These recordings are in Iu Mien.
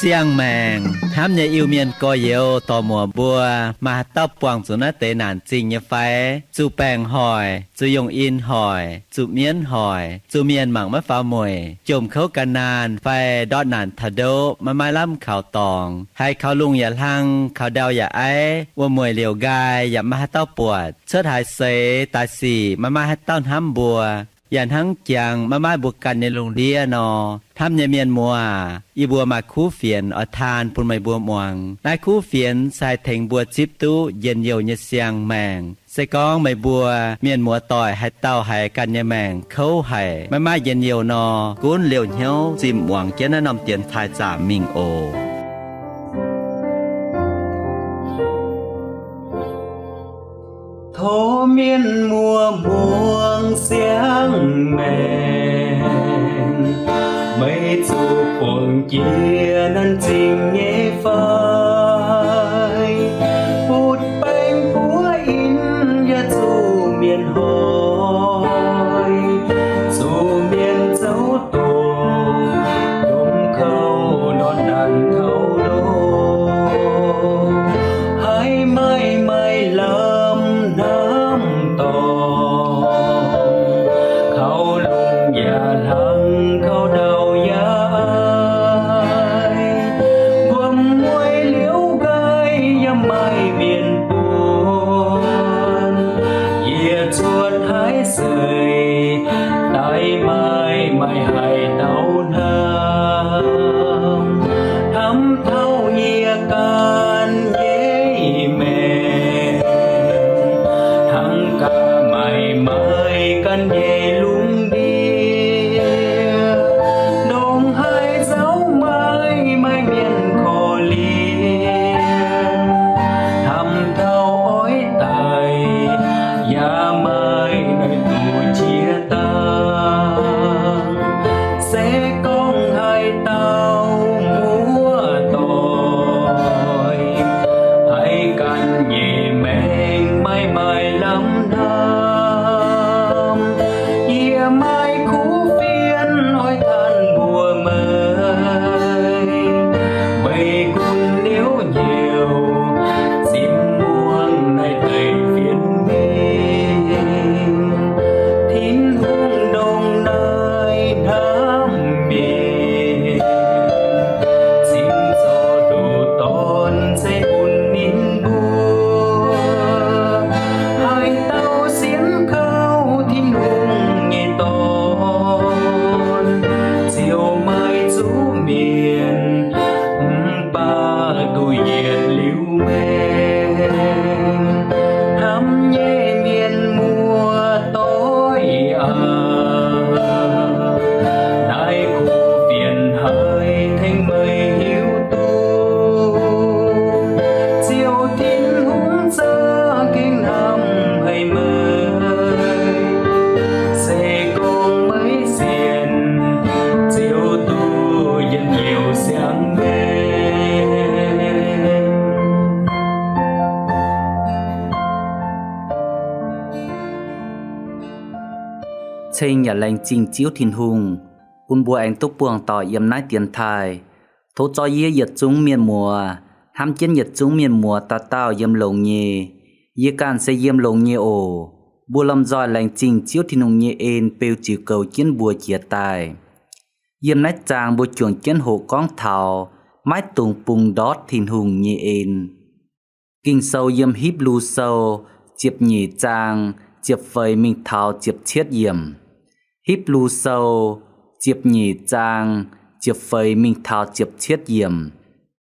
Siang-maengc hnamv nyei Iu-Mienh gorx-youz dorc-muoc mbuo, maaih haaix dauh buangh zuqc naaiv deix naanc zingh nyei fai? Zuqc baengc hoic, zuqc yongh in hoic, zuqc mienv hoic, zuqc mienh mangc maiv faaux mueic, jomc kouv gan naanh fai ndortv naanc taux ndoqv maiv maaih lamh kaux dorngx, haiz kaux lungh yaac hlang, kaux ndau yaac aiv, wuom-mueic liouc nqaai yaac maiv maaih haaix dauh buatc, cuotv haaix seix daaih sic maiv maaih haaix dauh hnamv mbuo, yaac hnangv jangx maiv maaih mbuo ganh nyei lungh ndiev nor, hnamv nyei mienh muoz, yie mbuo maaih kuv fienx oix taan bun meih mbuo muangx. Naaiv kuv fienx se haih tengx mbuo zipv duqv njien-youh nyei siang-maengc. Se gorngv meih mbuo mienh muoz-doic haaix dauh haiz ganh nyei maengc kouv haic, maiv maaih njien-youh nor, gunv liouh hnyouv zimh muangx jienv naaiv norm dienx taaih zaqc mingh oc. Tov mienh muoz muangx siang-maengc, meih zuqc buangh jiex naanc zingh nyei fai? Butv baeng buov in yaac zuqc mienh hoic, zuqc mienh zouv doqc, jomc kouv ndortv naanc taux ndoqv, haiz maaih maaih lamh hnamv dorngc, kaux lungh yaac hlang, kaux ndau yaac aiv, wuom-mueic liouc nqaai yaac maaih mienh buonc. Yie cuotv haaix seix daaih maaih maaih haaix dauh hnamv, hnamv taux yie ganh nyei maengc, hnangv gaax maaih maaih ganh nyei lungh ndiev, ndongc haaix nzauh maaih maaih mienh korv-lienh, hnamv taux oix daic yaac maaih naaiv duqv qiex dangh. Se gorngv haaix dauh muoz-doic haiz ganh nyei maengc maaih maaih lamh hnamv, yie maaih kuv fienx oix tanh mbuox meih. Meih gunv liouc hnyouv zipv muangx naaiv deix fienx mingh, Tin-Hungh ndongc naaiv hnamv mienh, cingx zorqv nduqc dorn ceix bun ninh mbuo. Haaix dauh sienx kaux Tin-Hungh nyei Dorn, ziouc maaih zuqc mienh, mv baac duqv yietc liuz maengc. Hnamv nyei mienh muoz-doic aac, naaiv kuv fienx haiz tengx meih hiuv duqv, Ziouv Tin-Hungh za'gengh hnamv haic meih. Se gorngv meih sienx, ziouc duqv njien-youh siang-maengc. Ceng yaac laengz zingh Ziouv Tin-Hungh bun mbuo aengx duqv buangh doic yiem naaiv dienx taaih. Tov zorqv yie yietc zungv mienh muoz, hnamv jienv yietc zungv mienh muoz dauh dauh yiem longx nyei. Yie ganh se yiem longx nyei oc. Mbuo lomh nzoih laengz zingh Ziouv Tin-Hungh nyei en beu ziux goux jienv mbuo jiez daaih. Yiem naaiv zaang mbuo juangc jienv hoqc gorngv taux maiv dungx bungx ndortv Tin-Hungh nyei en. Ging-Sou yiem Hipv^lu Sou ziepc nyeic zaang ziepc feix mingh taux ziepc cietv yiemc. Hipv^lu Sou ziepc nyeic zaang ziepc feix mingh taux ziepc cietv yiemc.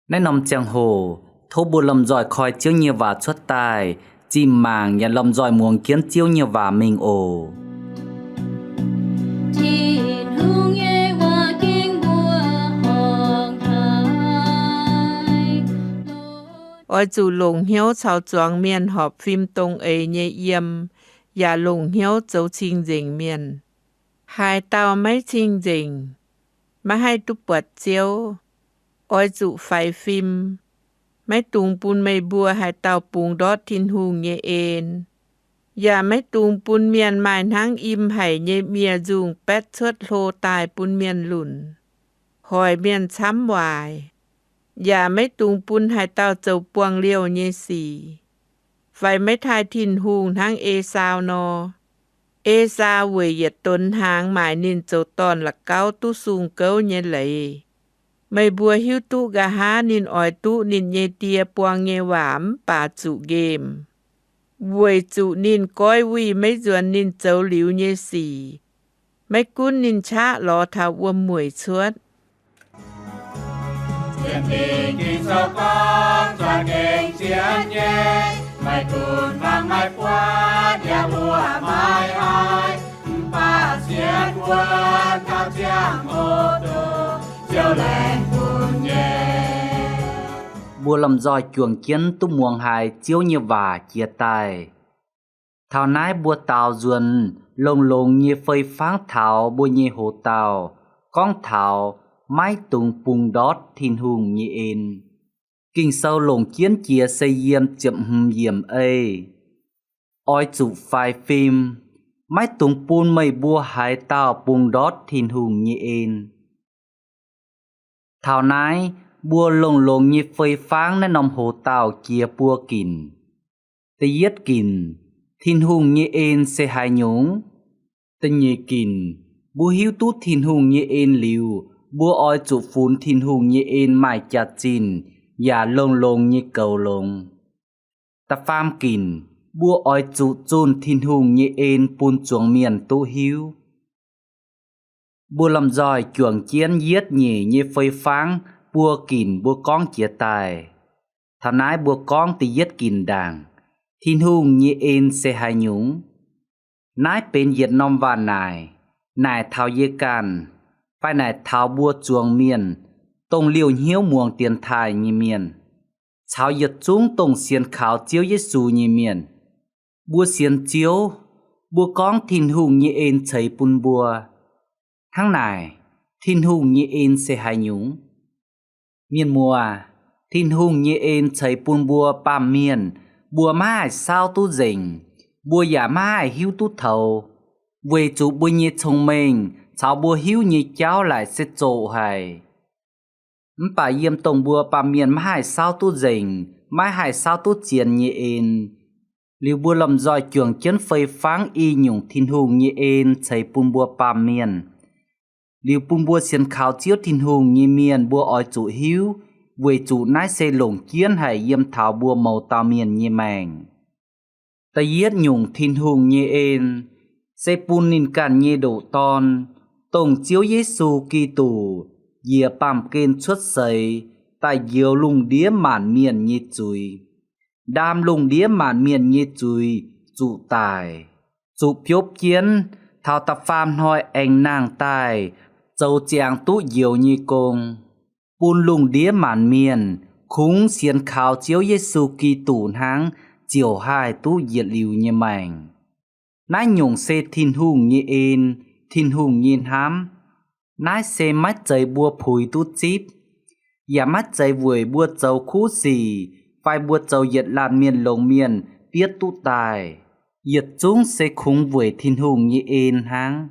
Naaiv norm ziangh hoc tov mbuo lomh nzoih koi Ziouv nyei waac cuotv daaih, zinh mangc yaac lomh nzoih muangx jienv Ziouv nyei waac mingh oc. Tin-Hungh nyei waac gengh mbuo horngc haic. Oix zuqc longc hnyouv caux zuangx mienh horpc fim dongh eix nyei yiem, yaac longc hnyouv zoux cing-nzengc mienh. Haaix dauh maiv cing-nzengc, maiv haih duqv buatc Ziouv. Oix zuqc faix fim. Maiv dungx bun meih mbuo haaix dauh bungx ndortv Tin-Hungh nyei en, yaac maiv dungx bun mienh maaih hnangv im haic nyei miev-nzungh baetv cuotv hlo daaih bun mienh lunc, hoic mienh camv waaic. Yaac maiv dungx bun haaix dauh zoux buangh liouh nyei sic, fai maiv taaih Tin-Hungh hnangv Esaau nor. Esaau weic yietc donx hnaangx maaic ninh zoux dorn-la'gauv duqv sung gouv nyei leiz. Meih mbuo hiuv duqv nqa'haav ninh oix duqv ninh nyei die buang nyei waac mv baac zuqc nqemh, weic zuqc ninh goiv wuic maiv nzuonx ninh zoux liuz nyei sic. Maiv gunv ninh qaqv lorz taux wuom-mueic cuotv. Mbuo lomh nzoih juangc jienv duqv muangx haiz Ziouv nyei waac jiex daaih. Taux naaiv mbuo daaux nzuonx longx-longx nyei fei fangv taux mbuo nyei hoc dauh gorngv taux maiv dungx bungx ndortv Tin-Hungh nyei en. Ging-Sou longc jienv jiex se yiem ziepc hmz yiemc ei. Oix zuqc faix fim. Maiv dungx bun meih mbuo haaix dauh bungx ndortv Tin-Hungh nyei en. Taux naaiv mbuo longx-longx nyei fei fangv naaiv norm hoc dauh jiex buo ginc. Da'yietv ginc, Tin-Hungh nyei en se haaix nyungc? Da'nyeic ginc, mbuo hiuv duqv Tin-Hungh nyei en liuz, mbuo oix zuqc funx Tin-Hungh nyei en maaih jaax-zinh yaac longx-longx nyei goux longx. Da'faam ginc, mbuo oix zuqc zunh Tin-Hungh nyei en bun zuangx mienh duqv hiuv. Mbuo lomh nzoih juangc jienv yietv nyeic nyei fei fangv buo ginc mbuo gorngv jiex daaih. Taux naaiv mbuo gorngv da'yietv ginc ndaangc, Tin-Hungh nyei en se haaix nyungc? Naaiv benx yietc norm waac naaic, naaic taux yie ganh, fai naaic taux mbuo zuangx mienh, dongh liouh hnyouv muangx dienx taaih nyei mienh, caux yietc zungv dongh sienx kaux Ziouv Yesu nyei mienh. Mbuo sienx Ziouv, mbuo gorngv Tin-Hungh nyei en ceix bun mbuo. Hnangv naaic, Tin-Hungh nyei en se haaix nyungc? Mienh muoz, Tin-Hungh nyei en ceix bun mbuo baamh mienh, mbuo maiv haih saauv duqv nzengc, mbuo yaac maiv haih hiuv duqv toux, weic zuqc mbuo nyei cong-mengh caux mbuo hiuv nyei jauv laaic se zoqc haic. Mv baac yiem dongh mbuo baamh mienh maiv haih saauv duqv nzengc, maiv haih saauv duqv zien nyei en, liuz mbuo lomh nzoih juangc jienv fei fangv i nyungc Tin-Hungh nyei en ceix bun mbuo baamh mienh. Liuz bun mbuo sienx kaux Ziouv Tin-Hungh nyei mienh mbuo oix zuqc hiuv, weic zuqc naaiv se longc jienv haic yiem taux mbuo mouz dauh mienh nyei maengc. Da'yietv nyungc Tin-Hungh nyei en se bun ninh ganh nyei ndoqc Dorn, dongh Ziouv Yesu Giduc, njiec baamh gen cuotv seix daaih njoux lungh ndiev maanc mienh nyei zuiz, ndaam lungh ndiev maanc mienh nyei zuiz zuqc daic, zuqc biopv jienv, taux da'faam hnoi aengx nangh daaih zoux ziangx duqv njoux nyei gong, bun lungh ndiev maanc mienh kungx sienx kaux Ziouv Yesu Giduc hnangv ziouc haih duqv yietc liuz nyei maengc. Naaiv nyungc se Tin-Hungh nyei en, Tin-Hungh nyei hnamv. Naaiv se maiv zeiz mbuo puix duqv zipv, yaac maiv zeiz weic mbuo zoux kuv sic fai mbuo zoux yietc laanh mienh longx mienh bietv duqv daaih. Yietc zungv se kungx weic Tin-Hungh nyei en hnangv.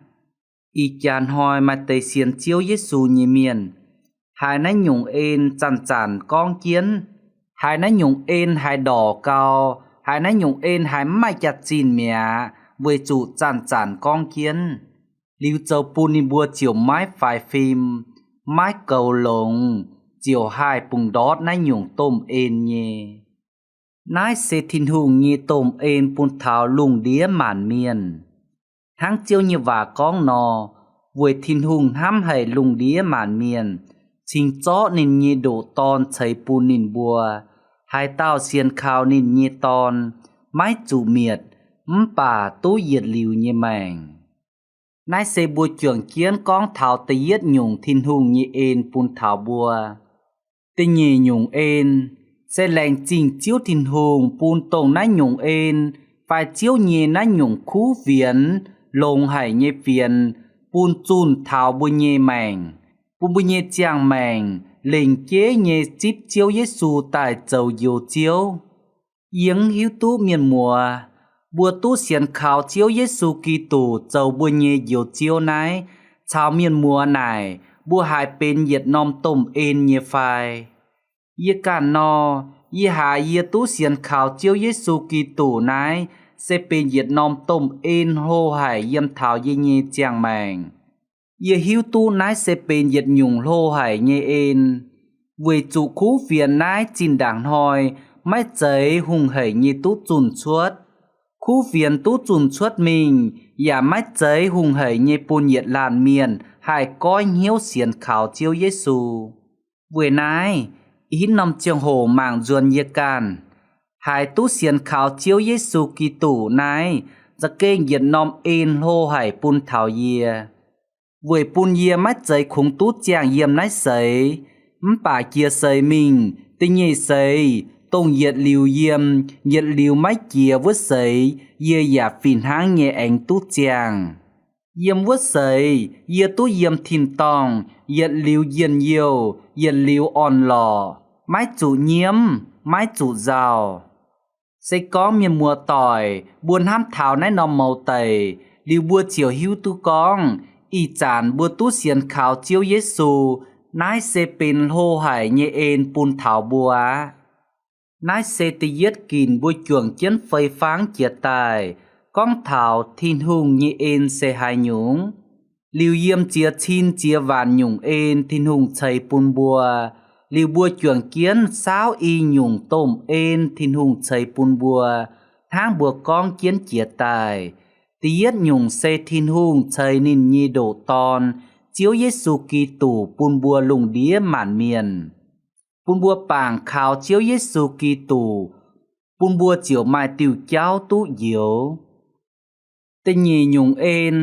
Ih jaax hnoi maaih deix sienx Ziouv Yesu nyei mienh, haiz naaiv nyungc en zanc-zanc gorngv jienv, haiz naaiv nyungc en haiz ndorc gau, haiz naaiv nyungc en haiz mv maaih jaax-zinh mi'aqv, weic zuqc zanc-zanc gorngv jienv. Liuz zoux bun ninh mbuo ziouc maiv faix fim, maiv goux longx, ziouc haih bungx ndortv naaiv nyungc domh en nyei. Naaiv se Tin-Hungh nyei domh en bun taux lungh ndiev maanc mienh. Hnangv Ziouv nyei waac gorngv nor, weic Tin-Hungh hnamv haic lungh ndiev maanc mienh, cingx zorqv ninh nyei ndoqc Dorn ceix bun ninh mbuo. Haaix dauh sienx kaux ninh nyei Dorn, maiv zuqc mietc, mv baac duqv yietc liuz nyei maengc. Naaiv se mbuo juangc jienv gorngv taux da'yietv nyungc Tin-Hungh nyei en bun taux mbuo. Da'nyeic nyungc en se laengz zingh Ziouv Tin-Hungh bun dongh naaiv nyungc en fai Ziouv nyei naaiv nyungc kuv fienx, longx haic nyei fienx, bun zunh taux mbuo nyei maengc, bun mbuo nyei ziangh maengc lengc jeiv nyei zipv Ziouv Yesu daaih zoux Njoux Ziouv. Yie mv hiuv duqv mienh muoz, mbuo duqv sienx kaux Ziouv Yesu Giduc zoux mbuo nyei Njoux Ziouv naaiv, caux mienh muoz naaic mbuo haiz benx yietc norm domh en nyei fai? Yie ganh nor, yie haiz yie duqv sienx kaux Ziouv Yesu Giduc naaiv se benx yietc norm domh en hlo haic yiem taux yie nyei ziangh maengc. Yie hiuv duqv naaiv se benx yietc nyungc hlo haic nyei en, weic zuqc kuv fienx naaiv zinh ndaangc hnoi maiv zeiz hungh hec nyei duqv zunh cuotv. Kuv fienx duqv zunh cuotv mingh yaac maiv zeiz hungh hec nyei bun yietc laanh mienh haih goiv hnyouv sienx kaux Ziouv Yesu. Weic naaiv, ih hnoi norm ziangh hoc mangc nzuonx yie ganh, haiz duqv sienx kaux Ziouv Yesu Giduc naaiv za'gengh yietc norm en hlo haic bun taux yie. Weic bun yie maiv zeiz kungx duqv ziangh yiem naaiv seix, mv baac jiex seix mingh, da'nyeic seix, dongh yietc liuz yiem, yietc liuz maiv jiex wuov seix, yie yaac fih hnangv nyei aengx duqv ziangh. Yiem wuov seix yie duqv yiem tin-dorngh, yietc liuz njien-youh, yietc liuz orn-lorqc, maiv zuqc nyiemv, maiv zuqc nzauh. Se gorngv mienh muoz-doic mbuo hnamv taux naaiv norm mouz deic, liuz mbuo ziouc hiuv duqv gorngv ih zanc mbuo duqv sienx kaux Ziouv Yesu, naaiv se benx hlo haic nyei en bun taux mbuo aqv. Naaiv se da'yietv ginc mbuo juangc jienv fei fangv jiex daaih gorngv taux Tin-Hungh nyei en se haaix nyungc. Liuz yiem ziex cin ziex waanc nyungc en Tin-Hungh ceix bun mbuo, liuz mbuo juangc jienv saauv i nyungc domh en Tin-Hungh ceix bun mbuo, hnangv mbuo gorngv jienv jiex daaih. Da'yietv nyungc se Tin-Hungh ceix ninh nyei ndoqc Dorn, Ziouv Yesu Giduc bun mbuo lungh ndiev maanc mienh, bun mbuo bangc kaux Ziouv Yesu Giduc, bun mbuo ziouc maaih diuh jauv duqv njoux. Da'nyeic nyungc en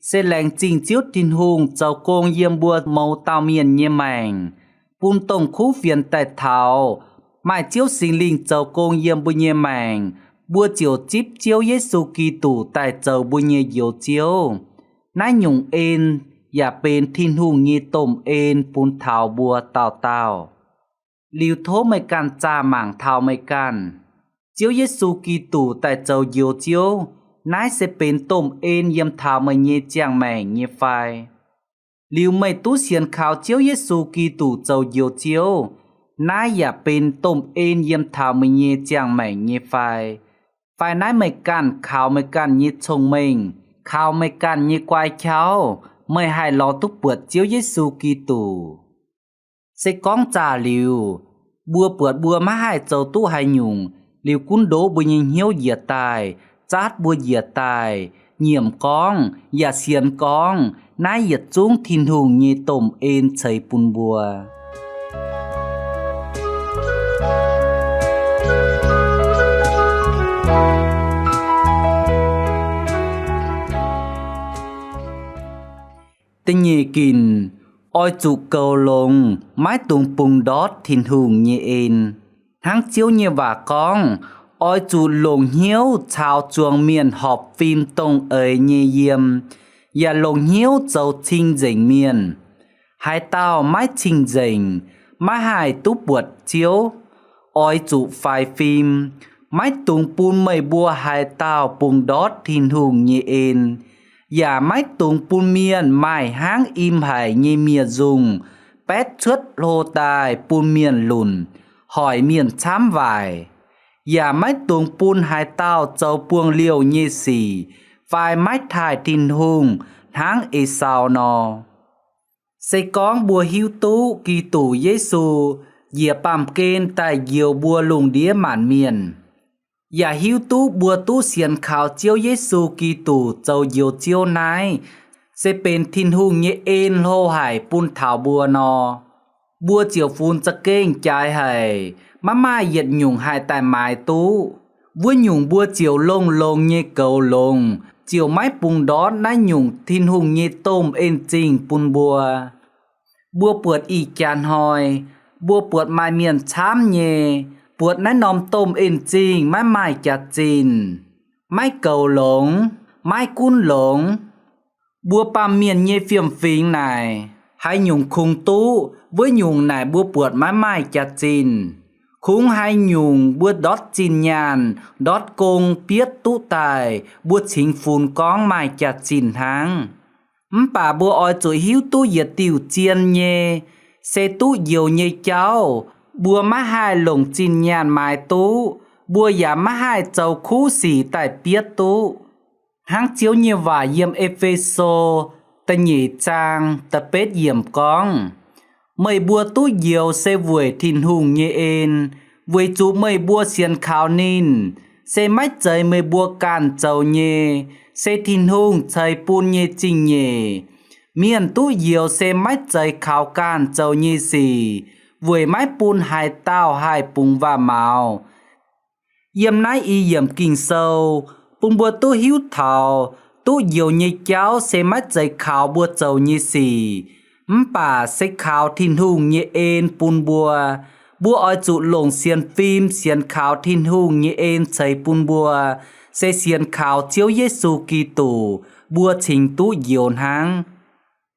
se laengz zingh Ziouv Tin-Hungh zoux gong yiem mbuo mouz dauh mienh nyei maengc, bun dongh kuv fienx daaih taux, maaih Ziouv Singx Lingh zoux gong yiem mbuo nyei maengc, mbuo ziouc zipv Ziouv Yesu Giduc daaih zoux mbuo nyei Njoux Ziouv. Naaiv nyungc en yaac benx Tin-Hungh nyei domh en bun taux mbuo dauh dauh. Liuz tov meih ganh zaah mangc taux meih ganh, Ziouv Yesu Giduc daaih zoux Njoux Ziouv, naaiv se benx domh en yiem taux meih nyei ziangh maengc nyei fai? Liuz meih duqv sienx kaux Ziouv Yesu Giduc zoux Njoux Ziouv, naaiv yaac benx domh en yiem taux meih nyei ziangh maengc nyei fai? Fai naaiv meih ganh kaux meih ganh nyei cong-mengh, kaux meih ganh nyei guai qauv, meih haih lorz duqv buatc Ziouv Yesu Giduc? Se gorngv zaah liuz, mbuo buatc mbuo maiv haih zoux duqv haaix nyungc, liuz gunv ndoqv mbuo nyei hnyouv njiec daaih, zaatv mbuo njiec daaih, nyiemc gorngv yaac sienx gorngv naaiv yietc zungv Tin-Hungh nyei domh en ceix bun mbuo. Da'nyeic ginc, oix zuqc goux longx, maiv dungx bungx ndortv Tin-Hungh nyei en. Hnangv Ziouv nyei waac gorngv, oix zuqc longc hnyouv caux zuangx mienh horpc fim dongh eix nyei yiem, yaac longc hnyouv zoux cing-nzengc mienh. Haaix dauh maiv cing-nzengc, maiv haih duqv buatc Ziouv. Oix zuqc faix fim, maiv dungx bun meih mbuo haaix dauh bungx ndortv Tin-Hungh nyei en, yaac maiv dungx bun mienh maaih hnangv im haic nyei miev-nzungh baetv cuotv hlo daaih bun mienh lunc, hoic mienh camv waaic. Yaac maiv dungx bun haaix dauh zoux buangh liouh nyei sic fai maiv taaih Tin-Hungh hnangv Esaau nor. Se gorngv mbuo hiuv duqv Giduc Yesu njiec baamh gen daaih njoux mbuo lungh ndiev maanc mienh, yaac hiuv duqv mbuo duqv sienx kaux Ziouv Yesu Giduc zoux Njoux Ziouv naaiv se benx Tin-Hungh nyei en hlo haic bun taux mbuo nor, mbuo ziouc funx za'gengh jaaix haic, maiv maaih yietc nyungc haih daaih maaiz duqv. Wuov nyungc mbuo ziouc longx-longx nyei goux longx, ziouc maiv bungx ndortv naaiv nyungc Tin-Hungh nyei domh en zingh bun mbuo. Mbuo buatc ih jaax hnoi, mbuo buatc maaih mienh camv nyei, buatc naaiv norm domh en zingh maiv maaih jaax-zinh, maiv goux longx, maiv gunv longx. Mbuo baamh mienh nyei fiem-fingx naaic, Haaix nyungc kungx duqv, wuov nyungc naaic mbuo buatc maiv maaih jaax-zinh. Kungx haaix nyungc mbuo ndortv zinh nyaanh, ndortv gong, bietv duqv daaih, mbuo cingx funx gorngv maaih jaax-zinh hnangv. Mv baac mbuo oix zuqc hiuv duqv yietc diuh zien nyei, se duqv njoux nyei jauv, mbuo maiv haih longc zinh nyaanh maaiz duqv, mbuo yaac maiv haih zoux kuv sic daaih bietv duqv. Hnangv Ziouv nyei waac yiem E^fe^so da'nyeic zaang da'betv yiemc gorngv, Meih mbuo duqv njoux se weic Tin-Hungh nyei en, weic zuqc meih mbuo sienx kaux ninh, se maiv zeiz meih mbuo ganh zoux nyei, se Tin-Hungh ceix bun nyei zingh nyeic. Mienh duqv njoux se maiv zeiz kaux ganh zoux nyei sic, weic maiv bun haaix dauh haih bungx waac-maux. Yiem naaiv i yiemc Ging-Sou bun mbuo duqv hiuv taux duqv njoux nyei jauv se maiv zeiz kaux mbuo zoux nyei sic, mv baac se kaux Tin-Hungh nyei en bun mbuo. Mbuo oix zuqc longc sienx fim sienx kaux Tin-Hungh nyei en ceix bun mbuo, se sienx kaux Ziouv Yesu Giduc, mbuo cingx duqv njoux hnangv.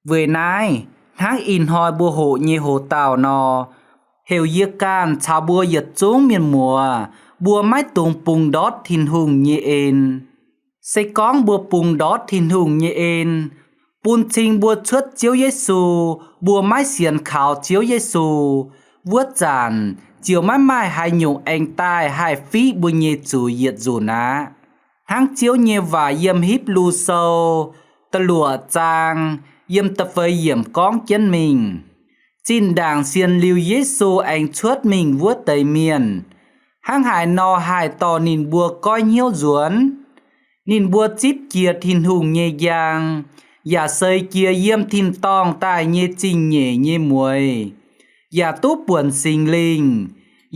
Weic naaiv, hnangv ih hnoi mbuo hoqc nyei hoc-dauh nor, heuc yie ganh caux mbuo yietc zungv mienh muoz, mbuo maiv dungx bungx ndortv Tin-Hungh nyei en. Se gorngv mbuo bungx ndortv Tin-Hungh nyei en, bun cing mbuo cuotv Ziouv Yesu, mbuo maiv sienx kaux Ziouv Yesu, wuov zanc ziouc maiv maaih haaix nyungc aengx daaih haih fiqv mbuo nyei zuiz yietc nzunc aqv. Hnangv Ziouv nyei waac yiem Hipv^lu Sou da'luoqc zaang yiem da'feix yiemc gorngv jienv mingh, zinh ndaangc sienx liuz Yesu aengx cuotv mingh wuov deix mienh, hnangv haaix nor haih dorh ninh mbuo goiv hnyouv nzuonx? Ninh mbuo zipv jiez Tin-Hungh nyei njang, yaac seix jiez yiem tin-dorngh daaih nyei zingh nyeic nyei mueix, yaac duqv buonc Singx Lingh,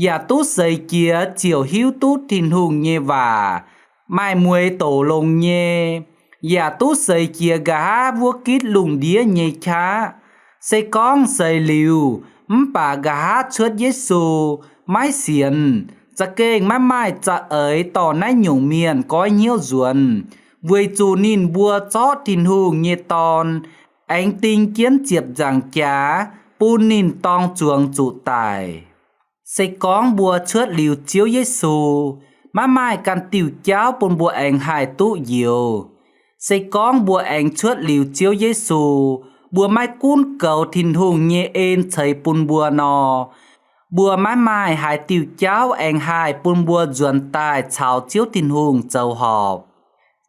yaac duqv seix jiez ziouc hiuv duqv Tin-Hungh nyei waac, maaih mueix doqc longx nyei, yaac duqv seix jiez nqa'haav wuov gitv lungh ndiev nyei qaqv. Se gorngv seix liuz mv baac nqa'haav cuotv Yesu, maiv sienx, za'gengh maiv maaih za'eix dorh naaiv nyungc mienh goiv hnyouv nzuonx, weic zuqc ninh mbuo zorqv Tin-Hungh nyei Dorn aengx ding jienv ziepc nzaangc jaax bun ninh dorng zuangx zuqc daic. Se gorngv mbuo cuotv liuz Ziouv Yesu, maiv maaih ganh diuh jauv bun mbuo aengx haih duqv njoux. Se gorngv mbuo aengx cuotv liuz Ziouv Yesu, mbuo maiv gunv goux Tin-Hungh nyei en ceix bun mbuo nor, mbuo maiv maaih haaix diuh jauv aengx haih bun mbuo nzuonx daaih caux Ziouv Tin-Hungh zoux horpc.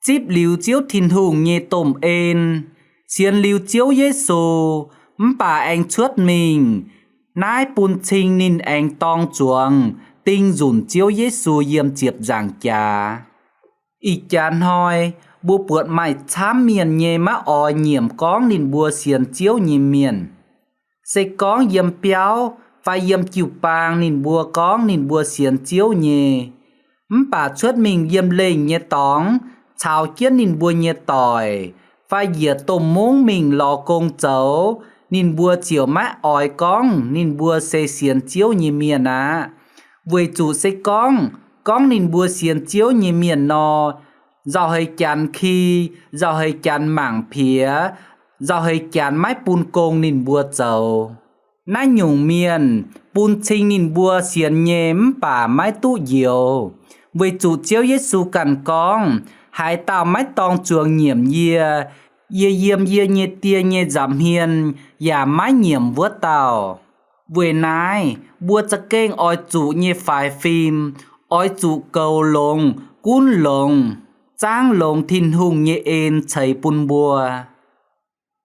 Zipv liuz Ziouv Tin-Hungh nyei domh en, sienx liuz Ziouv Yesu, mv baac aengx cuotv mingh, naaiv bun cing ninh aengx dorng zuangx ding nzunc Ziouv Yesu yiem ziepc nzaangc jaax. Ih jaax hnoi, mbuo buatc maaih camv mienh nyei maiv oix nyiemc gorngv ninh mbuo sienx Ziouv nyei mienh. Se gorngv yiem biauv fai yiem jiu-baang ninh mbuo gorngv ninh mbuo sienx Ziouv nyei, mv baac cuotv mingh yiem lengh nyei dorngx caux jienv ninh mbuo nyei doic, fai njiec domh mungv mingh lorz gong zoux, ninh mbuo ziouc maiv oix gorngv ninh mbuo se sienx Ziouv nyei mienh aqv. Weic zuqc se gorngv gorngv ninh mbuo sienx Ziouv nyei mienh nor, nzauh heix janx ki, nzauh heix janx mangc piex, nzauh heix janx maiv bun gong ninh mbuo zoux. Naaiv nyungc mienh bun cing ninh mbuo sienx nyei mv baac maiv duqv njoux. Weic zuqc Ziouv Yesu ganh gorngv, haaix dauh maiv dorng zuangx nyiemc yie, yie yiem yie nyei Die nyei nza'hmien yaac maiv nyiemc wuov dauh. Weic naaiv, mbuo za'gengh oix zuqc nyei faix fim, oix zuqc goux longx, gunv longx, zaangv longx Tin-Hungh nyei en ceix bun mbuo.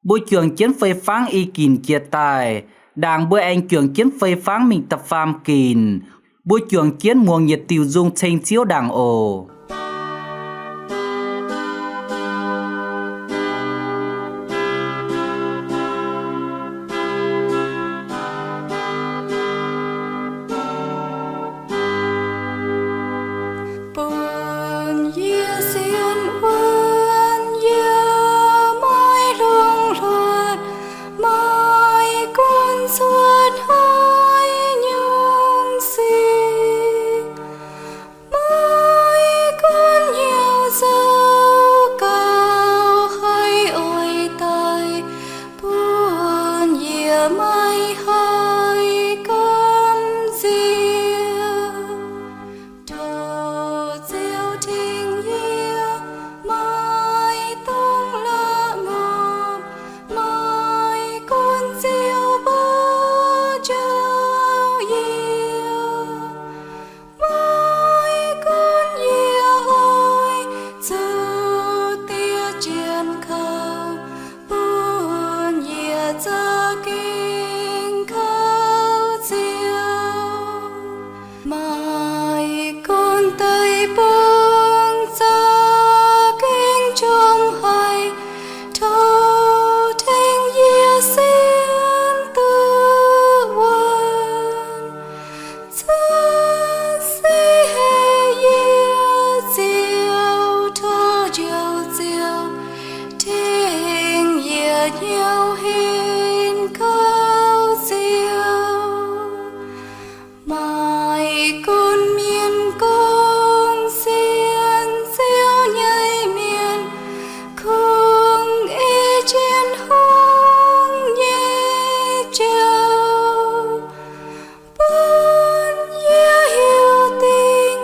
Mbuo juangc jienv fei fangv i ginc jiex daaih, ndaangc mbuo aengx juangc jienv fei fangv mingh da'faam ginc. Mbuo juangc jienv muangx yietc diuh nzung ceng Ziouv ndaangc oc. Bun yie sienx wuonv yie maiv hlongx hluoqc, maiv gunv cuotv haaix nyungc sic, maiv Bung za'gengh njomc haic, tov tengx yie sienx duqv wuonv. Cuotv seix haic yie ziouc tov Njoux Ziouv tengx yie hnyouv henv kouv Ziouv. Maaih gunv mienh gorngv sienx Ziouv nyei mienh kungx ei jienv hungh nyei joux, bun yie hiuv dingc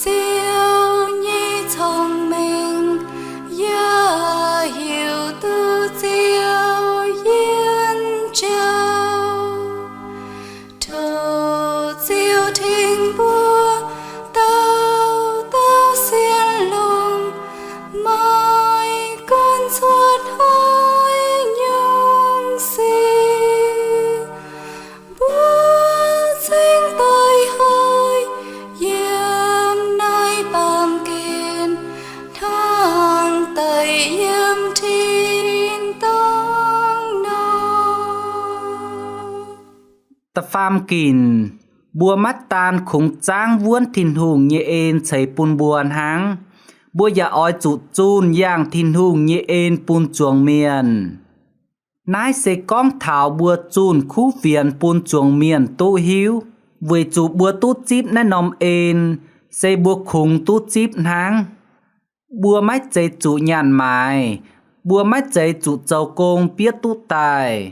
Ziouv nyei cong-mengh, yaac hiuv duqv Ziouv yiem joux. Tov Ziouv tengx mbuo dauh dauh sienx longx, maaih gunv cuotv hnoi nyungc sic, mbuo cingx doix hoiv yiem naaiv baamh gen hnangv deix yiem tin-dorngh nor. Da'faam ginc, mbuo maiv daan kungx zaangv wuonv Tin-Hungh nyei en ceix bun mbuo hnangv, mbuo yaac oix zuqc zunh yangh Tin-Hungh nyei en bun zuangx mienh. Naaiv se gorngv taux mbuo zunh kuv fienx bun zuangx mienh duqv hiuv, weic zuqc mbuo duqv zipv naaiv norm en se mbuo kungx duqv zipv hnangv. Mbuo maiv zeiz zuqc nyaanh maaiz, mbuo maiv zeiz zuqc zoux gong bieqc duqv daaih.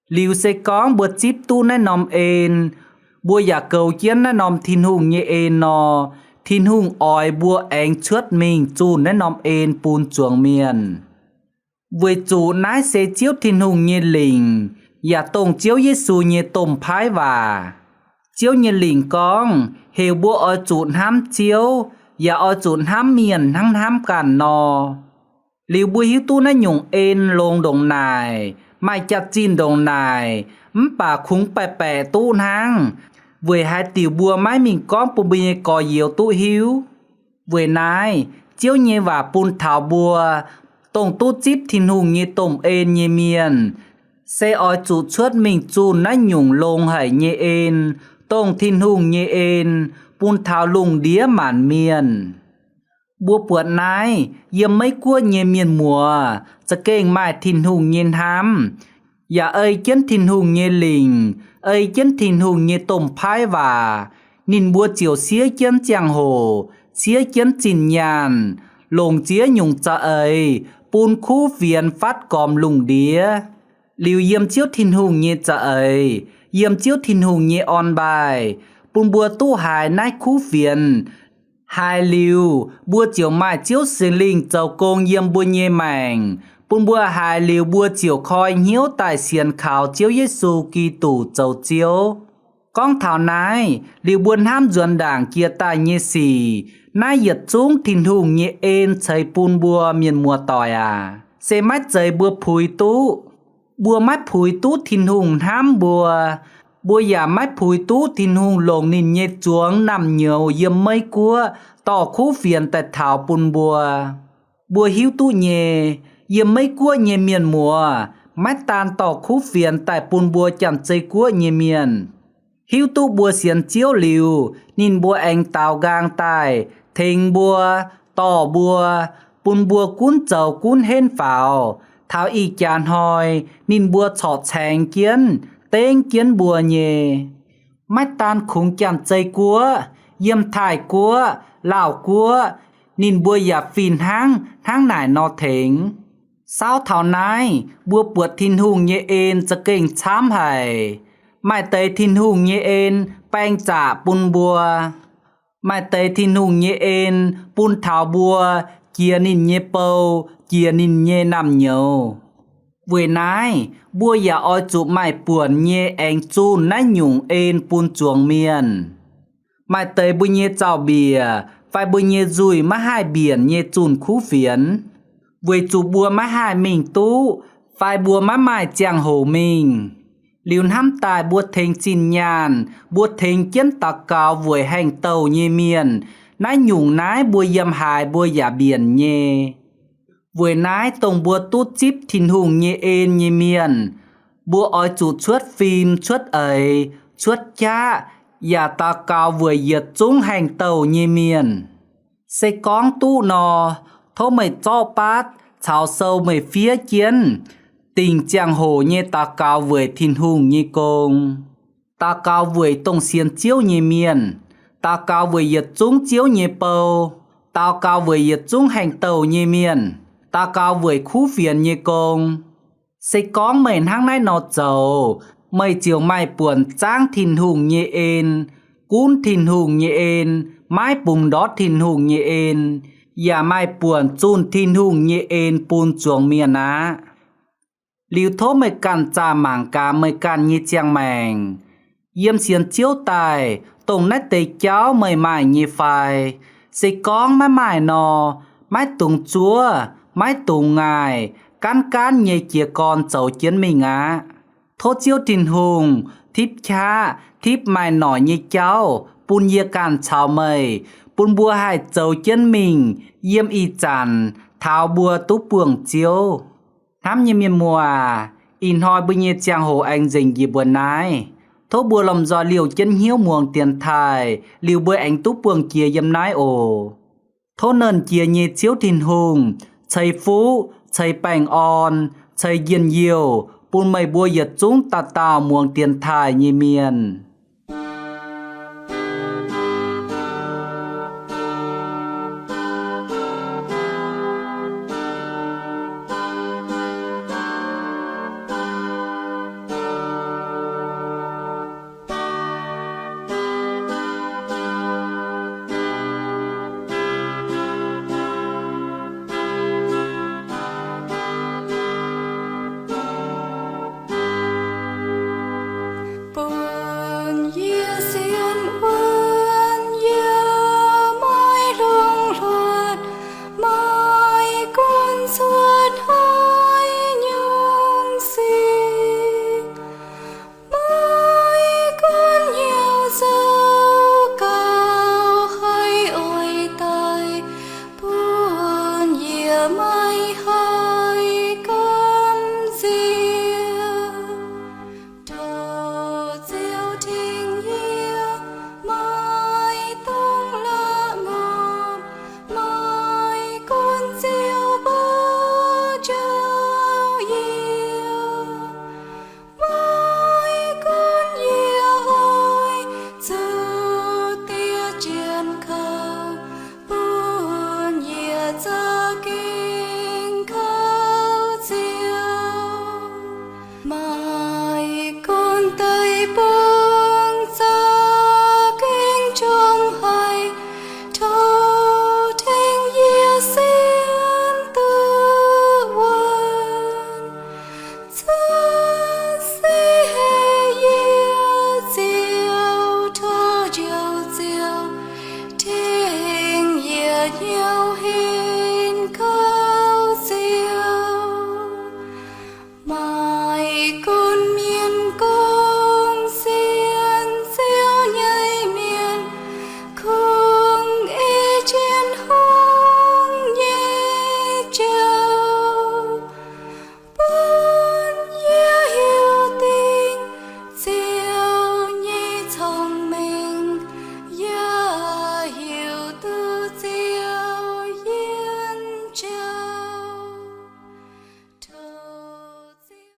Liuz se gorngv mbuo zipv duqv naaiv norm en, mbuo yaac goux jienv naaiv norm Tin-Hungh nyei en nor, Tin-Hungh oix mbuo aengx cuotv mingh zunh naaiv norm en bun zuangx mienh. Weic zuqc naaiv se Ziouv Tin-Hungh nyei lingc, yaac dongh Ziouv Yesu nyei domh paaiv waac. Ziouv nyei lingc gorngv heuc mbuo oix zuqc hnamv Ziouv, yaac oix zuqc hnamv mienh hnangv hnamv ganh nor. Liuz mbuo hiuv duqv naaiv nyungc en longx ndongc naaic, maaih jaax-zinh ndongc naaic, mv baac kungx baeqc baeqc duqv hnangv, weic haaix diuc mbuo maiv mingh gorngv bun mbuo nyei gorx-youz duqv hiuv? Weic naaiv, Ziouv nyei waac bun taux mbuo, dongh duqv zipv Tin-Hungh nyei domh en nyei mienh, se oix zuqc cuotv mingh zunh naaiv nyungc longx haic nyei en, dongh Tin-Hungh nyei en, bun taux lungh ndiev maanc mienh. Mbuo buatc naaiv yiem Meiv Guoqv nyei mienh muoz za'gengh maaih Tin-Hungh nyei hnamv, yaac ei jienv Tin-Hungh nyei lingc, ei jienv Tin-Hungh nyei domh paaiv waac, ninh mbuo ziouc siev jienv ziangh hoc, siev jienv zinh nyaanh, longc ziex nyungc za'eix bun kuv fienx fatv gormx lungh ndiev. Liuz yiem Ziouv Tin-Hungh nyei za'eix, yiem Ziouv Tin-Hungh nyei orn-mbaih, bun mbuo duqv haiz naaiv kuv fienx. Haiz liuz, mbuo ziouc maaih Ziouv Singx Lingh zoux gong yiem mbuo nyei maengc, bun mbuo haiz liuz mbuo ziouc koi hnyouv daaih sienx kaux Ziouv Yesu Giduc zoux Ziouv. Gorngv taux naaiv, liuz mbuo hnamv nzuonx ndaangc jiex daaih nyei sic, naaiv yietc zungv Tin-Hungh nyei en ceix bun mbuo mienh muoz-doic aac, se maiv zeiz mbuo puix duqv. Mbuo maiv puix duqv Tin-Hungh hnamv mbuo. Mbuo yaac maiv puix duqv Tin-Hungh longc ninh nyei zuangx naamh nyouz yiem Meiv Guoqv dorh kuv fienx daaih taux bun mbuo. Mbuo hiuv duqv nyei, yiem Meiv Guoqv nyei mienh muoz maiv daan dorh kuv fienx daaih bun mbuo Janx-Zei Guoqv nyei mienh. Hiuv duqv mbuo sienx Ziouv liuz, ninh mbuo aengx daaux nqaang daaih tengx mbuo, dorh mbuo, bun mbuo gunv zoux gunv henv faaux. Taux ih jaax hnoi ninh mbuo corc caengx jienv, dengv jienv mbuo nyei. Maiv daan kungx Janx-Zei Guoqv, yiem Taiv Guoqv, Laauh Guoqv, ninh mbuo yaac fih hnangv hnangv naaic nor tengx. Saauv taux naaiv, mbuo buatc Tin-Hungh nyei en za'gengh camv haic. Maaih deix Tin-Hungh nyei en baeng zaqc bun mbuo. Maaih deix Tin-Hungh nyei en bun taux mbuo jiex ninh nyei bou, jiex ninh nyei naamh nyouz. Weic naaiv, mbuo yaac oix zuqc maaih buonc nyei aengx zunh naaiv nyungc en bun zuangx mienh. Maaih deix mbuo nyei zaux-mbiec fai mbuo nyei nzuih maiv haih mbienc nyei zunh kuv fienx, weic zuqc mbuo maiv haih mingh duqv fai mbuo maiv maaih ziangh hoc mingh. Liuz hnamv daaih mbuo tengx zinh nyaanh, mbuo tengx jienv daux gaux weic haengh douh nyei mienh, Naaiv nyungc naaiv mbuo yiem haaix mbuo yaac mbienc nyei. Weic naaiv dongh mbuo duqv zipv Tin-Hungh nyei en nyei mienh, mbuo oix zuqc cuotv fim, cuotv eix, cuotv qaqv, yaac daux gaux weic yietc zungv haengh douh nyei mienh. Se gorngv duqv nor, tov meih zorqv baav caux sou meih fiev jienv, dingc ziangh hoc nyei daux gaux weic Tin-Hungh nyei gong. Daux gaux weic dongh sienx Ziouv nyei mienh, daux gaux weic yietc zungv Ziouv nyei bou, daux gaux weic yietc zungv haengh douh nyei mienh, daux gaux weic kuv fienx nyei gong. Se gorngv meih hnangv naaiv nor zoux, meih ziouc maaih buonc zaangv Tin-Hungh nyei en, gunv Tin-Hungh nyei en, maiv bungx ndortv Tin-Hungh nyei en, yaac maaih buonc zunh Tin-Hungh nyei en bun zuangx mienh aqv. Liuz tov meih ganh zaah mangc gaax meih ganh nyei ziangh maengc. Yiem sienx Ziouv daaih, dongh naaiv deix jauv meih maaih nyei fai? Se gorngv maiv maaih nor, maiv dungx zuov, maiv dungx ngaih, gaanv gaanv nyei jiez gorn zoux jienv mingh aqv. Tov Ziouv Tin-Hungh tipv qaqv tipv maaih noic nyei jauv bun yie ganh caux meih, bun mbuo haih zoux jienv mingh yiem ih zanc taux mbuo duqv buangh Ziouv. Hnamv nyei mienh muoz, ih hnoi mbuo nyei ziangh hoc aengx nzengc njiec mbuo naaiv. Tov mbuo lomh nzoih liouh jienv hnyouv muangx dienx taaih, liuz mbuo aengx duqv buangh jiex yiem naaiv oc. Tov Nernh Jiex nyei Ziouv Tin-Hungh ceix fuqv, ceix baengh orn, ceix njien-youh bun meih mbuo yietc zungv dauh dauh muangx dienx taaih nyei mienh. Bun yie sienx wuonv yie maiv longx hluotv, maiv gunv cuotv hnoi nyungc sic, maiv gunv hnyouv zoux gauh haiz oix daic, bun yie maiv haih gamh nziex. Tov Ziouv tengx yie, maiv dungx la'ngopv, maiv gunv Ziouv mbuo njoux yie, maiv gunv yie oix zuqc diev jienv kouv, bun yie za'gengh kouv Ziouv. Maiv gunv deic-bung za'gengh njongc haic, tov tengx yie sienx duqv wuonv. Cuotv seix heh yie Ziouv, tov Njoux Ziouv tengx yie hnyouv henv kouv Ziouv. Maiv gunv